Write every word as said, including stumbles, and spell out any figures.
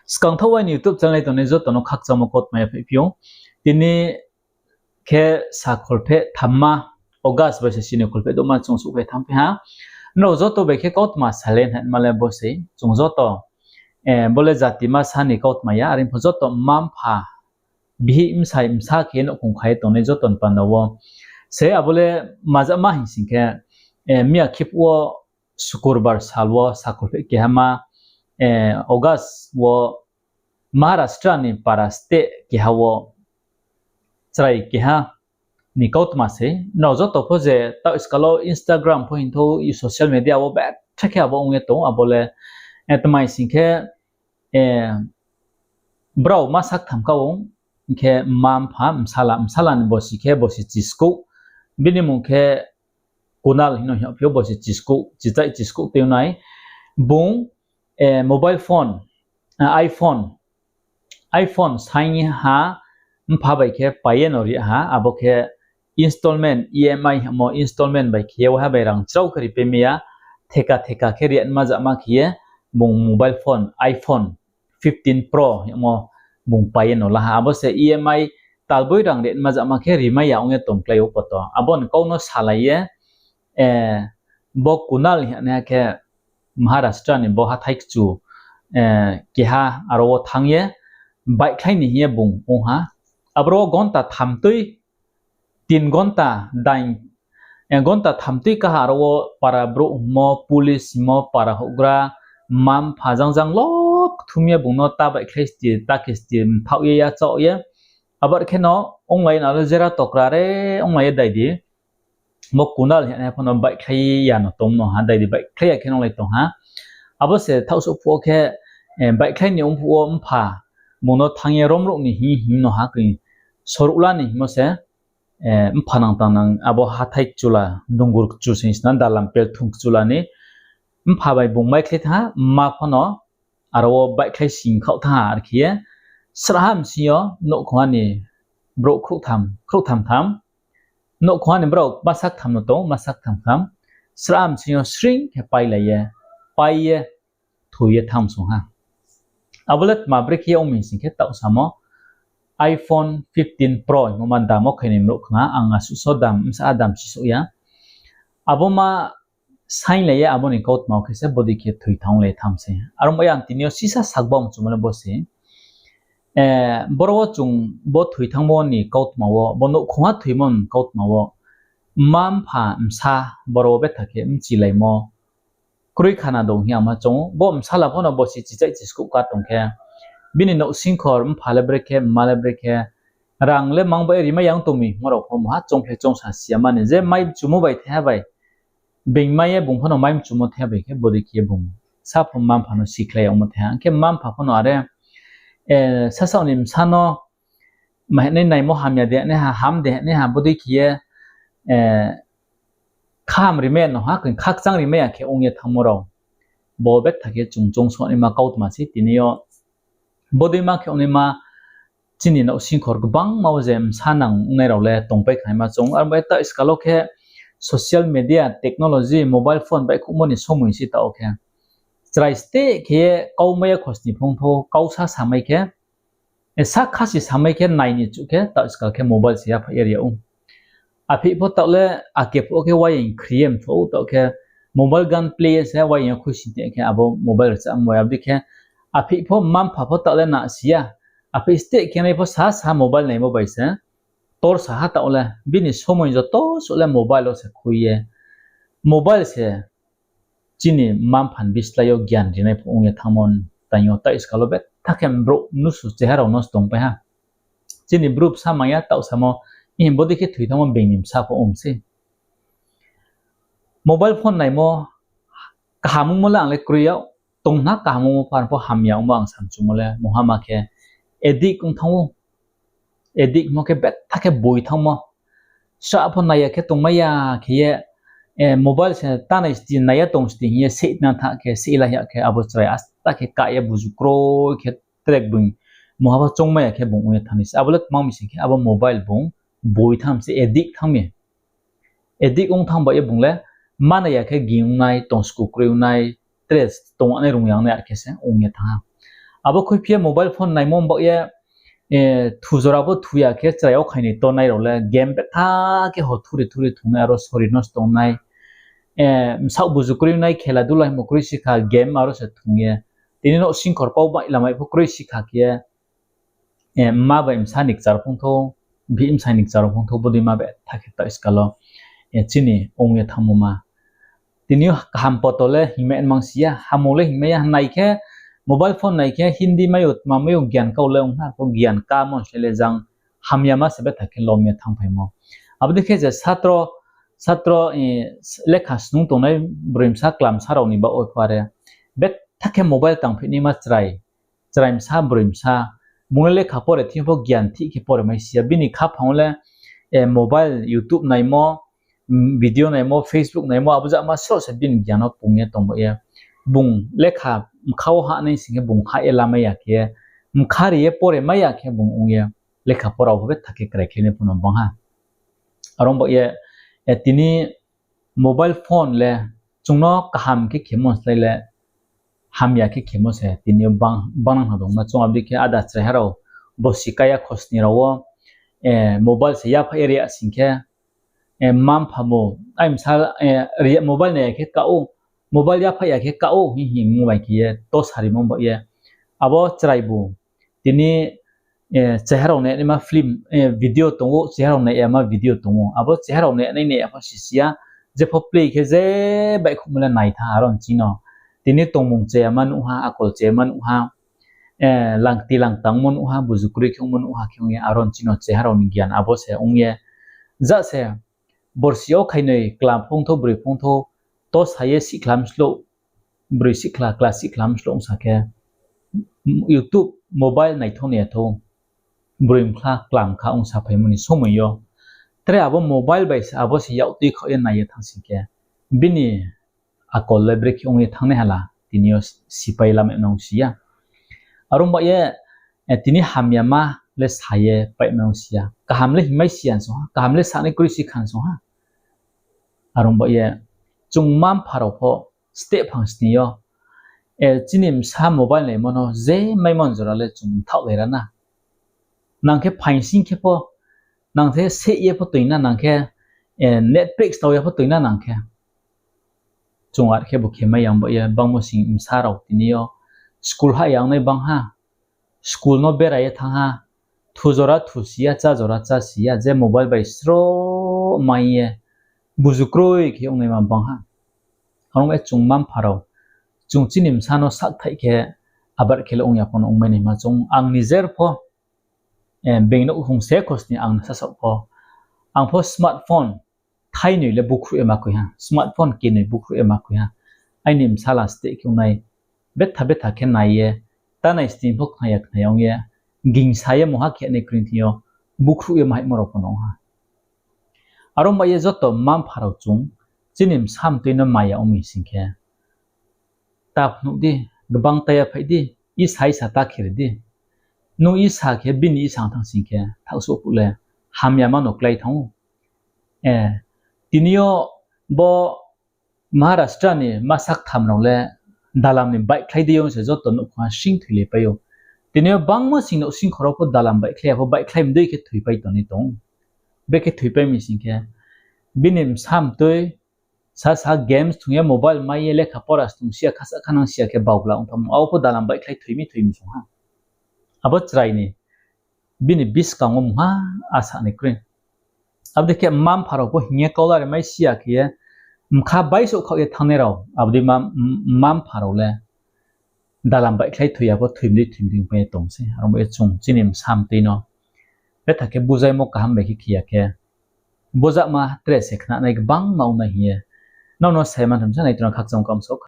Skangthaoh aini YouTube channel tongnai joto no khakchangmo kautma yaphaihphi ou. Tini khe sa kholpheh thamma, August bai se sini kholpheh douhma chung souhphai thanngphi ha. Nrao joto bai khe kautma salai hnaima le bo sei. Chung joto, bo le jati ma sa ni kautma ya, are pho joto mma-mpha, bihih bsai bsa khe nouhkhong khai tongnai joto ni panda wo se abo le majama hing sing khe, miya khiphuh wo Sukurbar sal wo sa kholpheh kehama, August wo Maharashtra ni para state keha wo chrai keha ni kautma sei. Nrao joto pho je taoh skal wo Instagram pho hing thou, social media wo betha khe abo ong ye tong, abo le, tma hing sing khe, brao ma saktham ka ong, hing khe mma-mpha, bsala, bsala ni bosi khe bosi chiskouh, bini mmung khe Kunal hing no hing yagphi ou, bosi chiskouh, chichaih chiskouh tei nai. Bung mobile phone, iPhone, iPhone saing ha, mpha bai khe pai ye no ri ha, abo khe installment, E M I hingmo installment bai khe ye, waiha bai rang chrao khe ripai mai ya, theka theka khe ri ma jama khe ye, bung mobile phone, iPhone fifteen Pro hingmo bung pai ye no la ha. Abo se E M I talboi rang ri ma jama khe rimai ya ong ye tongklái ou poto. Abo ni kau no salai ye, bo Kunal hing naiha khe Maharashtra ni bo hathái kchu, keha aro wo thanng ye, baihkhlai ni hing ye bung ong ha. Aboro wo gonta thamtui, tin gonta, dain, gonta thamtui kaha aro wo para brouh hingmo, police hingmo, para houhgra, mma-mpha jang jang lo kthum ye bung no ta baihkhlai sti, ta khe sti, mthaoh ye yachaoh ye. Abar khe no onglai na le jera tokra re onglai ye dai di. Bo Kunal hing naiha pho no baihkhlai ya no tong no ha, dai di baihkhlai ya khe no onglai tong ha. Abo se thaohsouh phuh wo khe, baihkhlai ni ong phuh wo mpha bung no thanng ye romruh ni hing hing no ha khe, soruh la ni hingmo se, mpha nang tang nang abo hathái kchula, dungur kchu sing sna dalam pelthung kchula ni mpha bai bung maikhlai thanng ha, mma pho no aro wo baihkhlai sing khaoh thanng ha, are khe ye srahha bsing yo nouhkhongha ni brouh khrouhtham, khrouhtham tham, nouhkhongha ni brao ma saktham no tong, ma saktham tham, srahha bsing yo sring khe pailai ye, pai ye, thoi ye thanng song ha. Abo le tma brekhe ye ong mi sing khe taoh samo iPhone fifteen Pro hingmo ma dam wo khainai mrouh khna, ang asuh so dam, bsa dam sisouh ya. Abo ma sainglai ye abo ni kautma wo khe se bodei khe thoi thanng le tham se. Aro mo yang tini yo sisa sakba mchumo le bo se. Boro wo chung bo thoi thanngmo ni kautma wo, bo nouhkhongha thoimo ni kautma wo, mma-mpha bsa boro wo betha khe mchilaimo kroi khana dong hing ye ang ma choung ou. Bo bsala pho no bosi chichaih chiskouh ka tong khe, bini nouhsingkhor mpha le brekhe, mma le brekhe, rang le mang bai rimai ya ong tong mi hingmo rao pho maha choungkhlai choungsa si ya mani je mai mchumo bai thaiha bai, being mai ye bung pho no mai mchumo thaiha bai khe bodei khe ye bung sa pho mma-mpha no sikhlai ya ongmo thaiha. Hing khe mma-mpha pho no are, sasaoh ni bsa no mahinai naimo hamya de naiha, ham de naiha, bodei khe ye, kham rimai ya no ha, khakchang rimai ya khe ong ye thanngmo rao. Bo betha khe chung choungsoh naima kautma sei tini yo. Bodei ma khe ong naima chini nouhsingkhor gbangma wo je bsa nang ongnai rao le tongpai khnaima chung. Aro bai taoh skal wo khe social media, technology, mobile phone baihkhouhmo ni somoi se taoh wo khe. Chrai steh khe ye kau mai ya khosni phung pho, kau sa samai khe, sa khasi samai khe nai ni chuh khe taoh skal khe mobile se yaphaih ye ri yag ou. Apheih pho taoh le ake phuh wo khe waying khri ye mthoh ou, taoh khe mobile gun play ye se waying yo khuising teh khe abo mobile rchamo abo dei khe. Apheih pho mma-mpha pho taoh le nasi ya. Apheih steh khe nai pho sa sa mobile naimo bai se. Tor sa ha taoh le bini somoi joto suh le mobile wo se khui ye. Mobile se chini mma-mpha ni bislái yo gyan rinai pho ong ye thanngmo ni taing yo taoh skal wo betha khe brouh mnusu cheha rao no se tongpai ha. Chini bru bsa maya taoh samo, ihing bodei khe thoi thanngmo being ni bsa pho ong sei. Mobile phone naimo kaham ongmo le ang le kroi yag, tongna kaham ongmo pho, ar pho hamya ongmo ang samchumo le mungha ma khe addict ong thanng ou. Addict mo khe betha khe boi thanngmo. Srah pho nai ya khe tongmai ya khe ye, mobile se ta nai sti, nai ya tong sti hing ye seihna tha khe, seihla ya khe abo chrai asta khe ka ye buzu kroi khe trek bung mungha pho choungmai ya khe bung ong ye thanng ni se. Abo le tma mi sing khe abo mobile bung boi thanng mi se, addict thanng mi. Addict ong thanng ba ye bung le manai ya khe ging ong nai, tong sku kroi ong nai, stress tong nai, rung yang nai, ar khe se ong ye thanng ha. Abo khuiphi ye mobile phone naimo baoh ye, thu jora pho thu ya khe chrai wo khaini tongnai rao le game betha khe hor thuri thuri thungnai, aro sori nosto ong nai. Bsaoh buzu kroi nai, khela dula hingmo kroi si kha, game aro se thung ye. Tini nouhsingkhor kau bai lamai pho kroi si kha khe, mma bai bsa ni kchar phung thou, bihih bsa ni kchar phung thou, bodei ma betha khe taoh skal wo chini ong ye thanngmo ma. Tini yo kaham poto le hingmai nmang si ya, hammo le hingmai ya, nai khe mobile phone nai khe Hindi mai yo, tma mai yo, gyan kau le ong ha, arphuh gyan kamo se le jang hamyama se betha khe lom ye thanngphaimo. Abo dei khe je satro, satro, lekha snung tongnai broi bsa, kla bsa rao ni baoh wo pho are betha khe mobile tangphi naima chrai, chrai bsa, broi bsa, bung le lekha pore thing pho gyan thih khe pore mai si ya. Bini khaphang wo le mobile, YouTube naimo, video naimo, Facebook naimo, abo jama sroh se bini gyan no pung ye tong baoh ye. Bung lekha bkha wo hah nai sing khe bung hah ye lamai ya khe, bkha ri ye pore mai ya khe bung ong ye lekha pora wo betha khe kraikhlai nai pho no bang ha. Are ong baoh ye, tini mobile phone le chung no kaham khe khemo slái le hamya khe khemo se tini yo banang ha dong ma. Chung abo dei khe ada chraiha rao bosi kaya khosni rao wo mobile se yaphaih ye ri ya sing khe, mma mpha bo, ai bsa, mobile nai ya khe ka ou, mobile yaphaih ya khe ka ou hing hingmo bai khe ye to sarimo baoh ye. Abo chrai bu tini cheha rao nai naima film, video tong ou, cheha rao nai yama video tong ou. Abo cheha rao nai nai nai ya pho sisi ya, jepho play khe je baihkhouhmo le nai thanng, aro ni chini tongmung chayama nuh ha, akol chayama nuh ha, langti langtangmo nuh ha, buzu kroi khe ongmo nuh ha khe ong ye, aro ni chini cheha rao ni gyan abo se ong ye. Ja se borsi yo khainoi kla phung thou, broi phung thou, to sa ye sihkhla mslouh, broi sihkhla, kla sihkhla mslouh ong sa khe, YouTube, mobile naithou nai ya thou, broi mkhla, kla mkha ong saphaimo ni somoi yo. Tre abo mobile bai se abo se yak tui khaoh ye nai ye thanng sing khe, bini akol le brekhe ong ye thanngnai hala, tini yo sipai lamai nang si ya. Are ong baoh ye, tini hamyama le sa ye paimai nang si ya. Kaham le hingmai si ya song ha, kaham le sanai kroi si kha song ha. Are ong baoh ye, chung mma mpha rao pho steh phang sni yo, chini bsa mobile naimo no je maimo jora le chung mthaohlai ra na. Nang khe phaing sing khe pho, nang khe seh ye pho toing na, nang khe Netflix tau ya pho toing na nang khe. Chung ar khe bo khe mai ya ong baoh ye, bangmo sing bsa rao tini yo school hah ya ongnai bang ha, school no bera ye thanng ha, thu jora thu si ya, chá jora chá si ya, je mobile bai sroh mai ye buzu kroi khe ongnaima bang ha. Are ong ye chung mma mpha rao, chung chini bsa no sakthaih khe abar khe le ong ya pho no ongmai naima chung. Ang nijer pho, being nouhkhong se khosni ang no sasaoh pho, ang pho smartphone thainoi le bukhruh ye ma khui ha, smartphone kenoi bukhruh ye ma khui ha. Aini bsala steh khe ongnai, betha betha khe nai ye, ta nai sning pho khna ya khna ya ong ye, gingsa ye mungha khe nai kroi thing yo, bukhruh ye ma haihmo rao pho no ong ha. Are ong baoh ye joto mma mpha rao chung, chini bsa mtui no maya ong mi sing khe, ta phnuh di, gbang ta ya phaih di, isa isa ta khe ri di. Nung isa khe bini isa ong thanng sing khe, thaohsouh phuh le hamyama no klái thanng ou. Tini yo bo Maharashtra ni masa ktham rao le dalam ni baihkhlai dei yo se joto nouhkhong ha sing thoilaipai ou. Tini yo bangma sing nouhsingkhor wo pho dalam baihkhlai ya pho, baihkhlai mdei khe thoipai tongnai tong ou. Brekhe thoipai mi sing khe, bini bsa mtui sasa games thung ye, mobile mai ye, lekha pora se thung si ya, khasa khanang si ya khe baohla ong thanngmo, abo pho dalam baihkhlai thoi mi thoi mi song ha. Abo chrai ni bini buskang wo mungha asa ni kroi. Abo dei khe mma mpha rao pho hing ye kau lari mai si ya khe ye, mkha baisouh khaoh ye thanngnai rao, abo dei mma mpha rao le dalam baihkhlai thoi ya pho thoi mdei thoi mdei ongpai ye tong se. Are ong baoh ye chung chini bsa mtui no betha khe buzaimo kaham bai khe khe ya khe, buzama tre se khnanai gbangma ong nai hing ye, nrao no sai mantham sa nai tong khakchang kamsouh